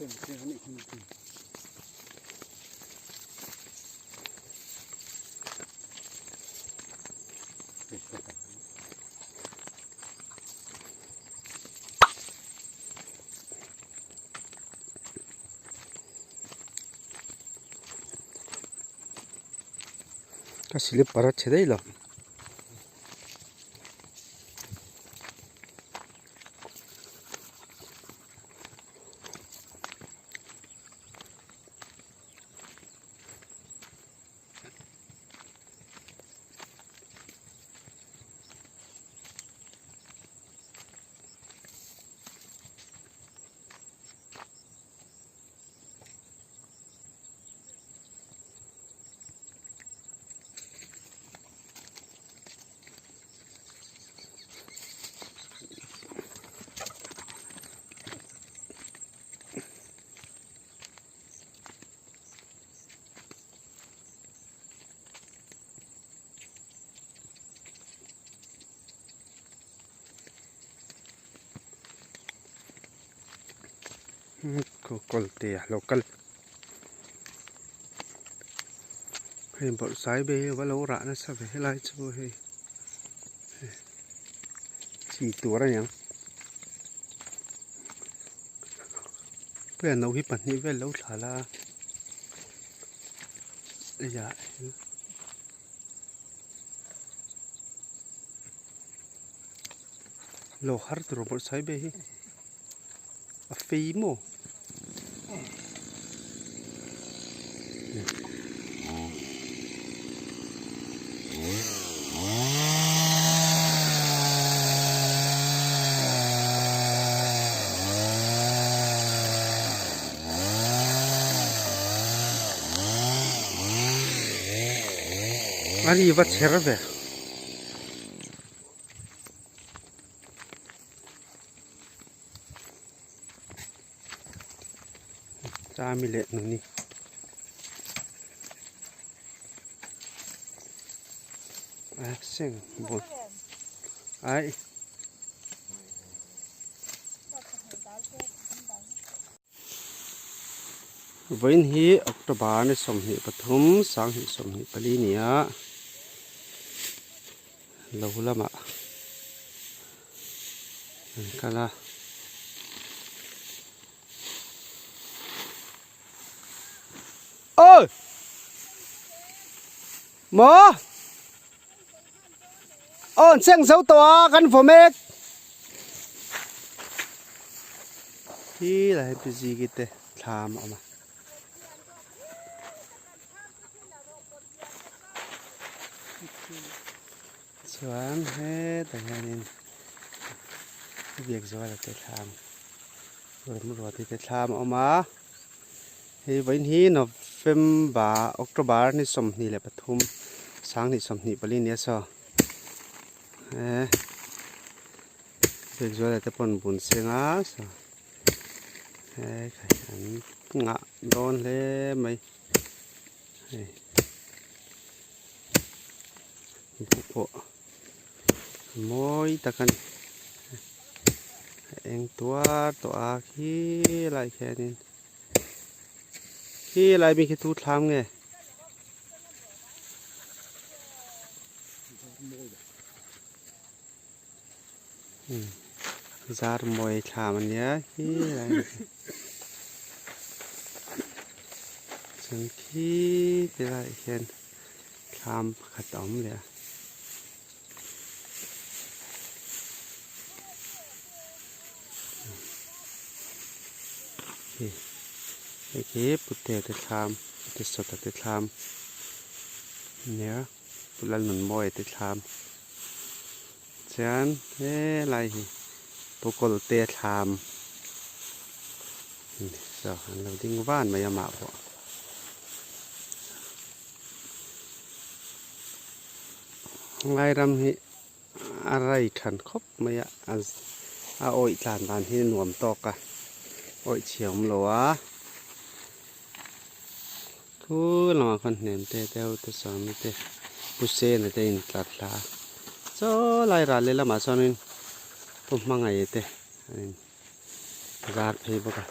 Ka slipper a chhe daih lo. Kawlte a lo kal hei bawrhsai ve hi a va lo rah nasa ve helai chu hei chi tur a niang piano hi pahnih vel lo thla la a Lo har tur bawrhsai ve hi a fei maw? A ri va chher ve. Chami leh nuni. A seng bawk. Ai. Vawiin hi October ni 23 2024 ni a lo lamah an kal a. Aw! Maw! Aw an cheng zo tawh a kan vaw mek. Khi lai hi busy ki te thlam a awm a. Chuan hetah hianin biak zuala te thlam remruati te thlam a awm a hei vawiin hi November October ni 23 2024 nia saw eh biak zuala te pawh an bun seng a saw he an ngah dawn hle mai hei. Buh pawh mawi tak a ni a eng tuar tawh a khi lai khianin khi lai mi khi tu thlam nge zar mawi thlam a nia khi lai mi khi chuan khi ti laiah hian. Thlam pakhat a awm leh a. Hei hei khi pute te thlam pute sawta te thlam nia pu Lalnunmawia te thlam chuan helai hi pu Kawlte thlam saw an lo ding van mai amah pawh. Ngairam hi a rai than khawp mai a a awih tlan dan hi nuam tawk a awih chhia awm lo a thu lamah khawn hnem te deuh te sawmi te pu sena te in tlar thla a chaw lai ral leh lamah chuanin pu hmangaih te an in zar phei bawk a.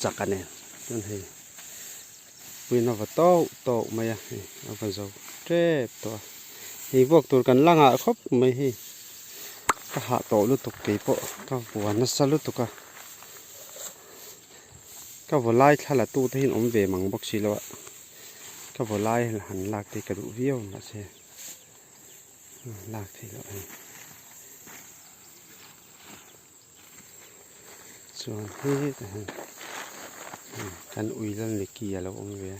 chak a nen chuan hei puiin a va tauh tauh mai a hei a va zo tep tawh a hei vuak tur kan la nghah khawp mai hei ka hah tawh lutuk keipawh ka vua nasa lutuk a ka vaw lai thla la tu te hian awm ve mang bawk si lo a ka vaw lai han lak te hi ka duh viau mahse lak theih loh a ni. Chuan hetah hian kan ui lal Mickey a lo awm ve a.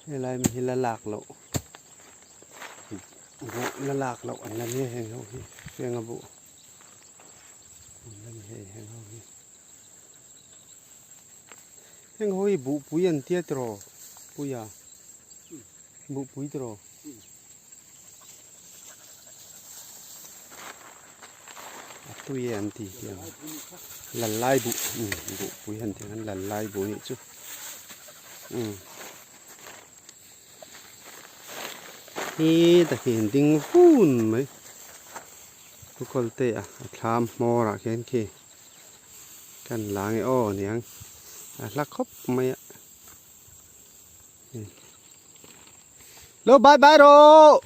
Helai mi hi la lak loh buh la lak loh an la nia heng ho hi heng a buh an la ni hei heng ho hi. Heng ho hi buhpui an tia tiraw puia buhpui tiraw a tui e an ti hian lal lai buh umm buhpui han tih ang lal lai buh anih chu umm hi takin ding vun mai pu kawlte a thlam hmawr ah khian khi. Kan la nge aw niang a hla khawp mai a lo bye bye rawh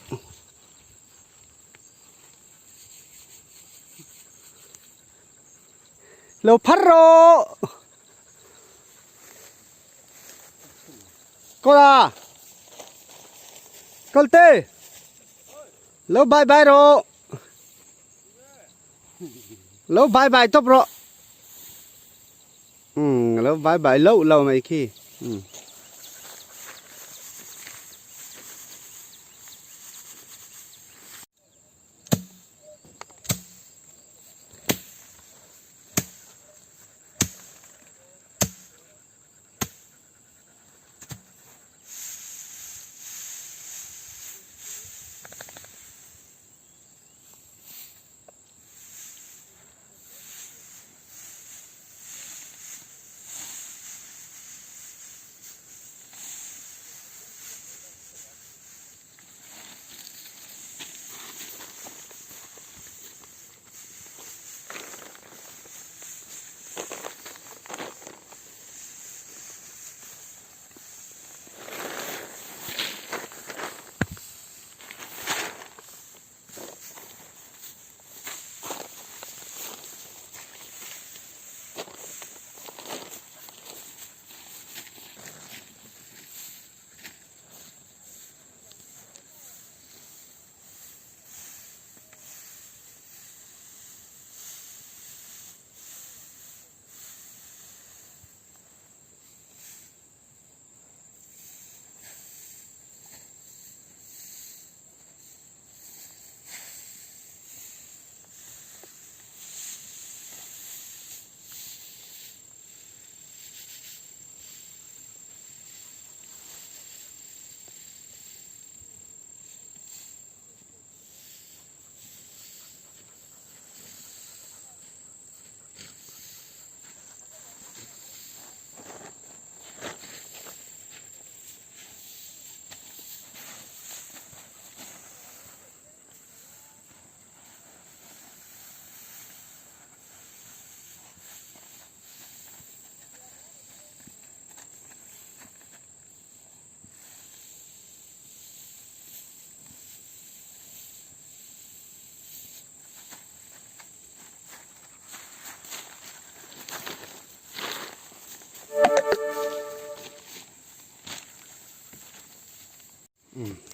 lo phar rawh kawla kawlte lo bye bye rawh Lo bye bye tawp rawh. Umm lo bye bye loh lo mai khi. Umm.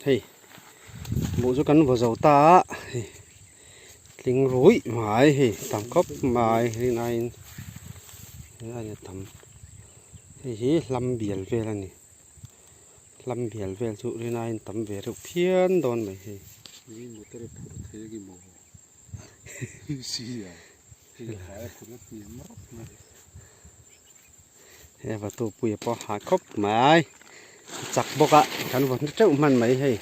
Hei buh chu kan vaw zo ta a hei tling ruih mai hei tam khawp mai rin aiin rin aiin a tam hei hi hlam bial vel a ni hlam bial vel chu rin aiin tam ve reuh phian dawn mai hei. He vatu puia pawh a hah khawp mai a chak bawk a kan vaw hna teuh hman mai hei.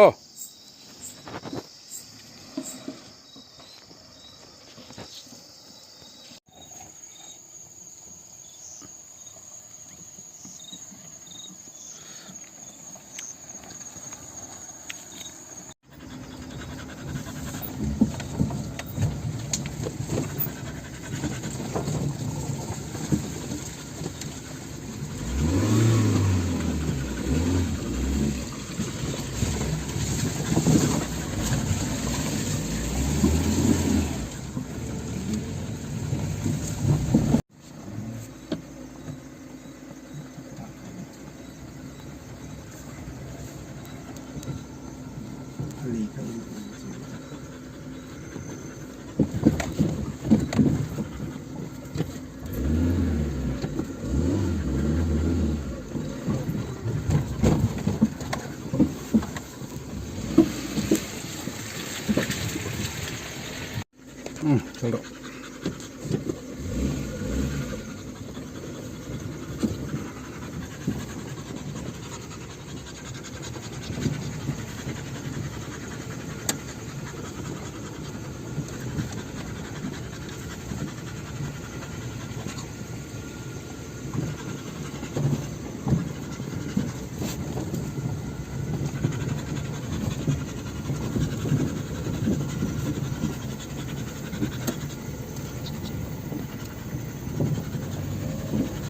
Aw. Kal rawh.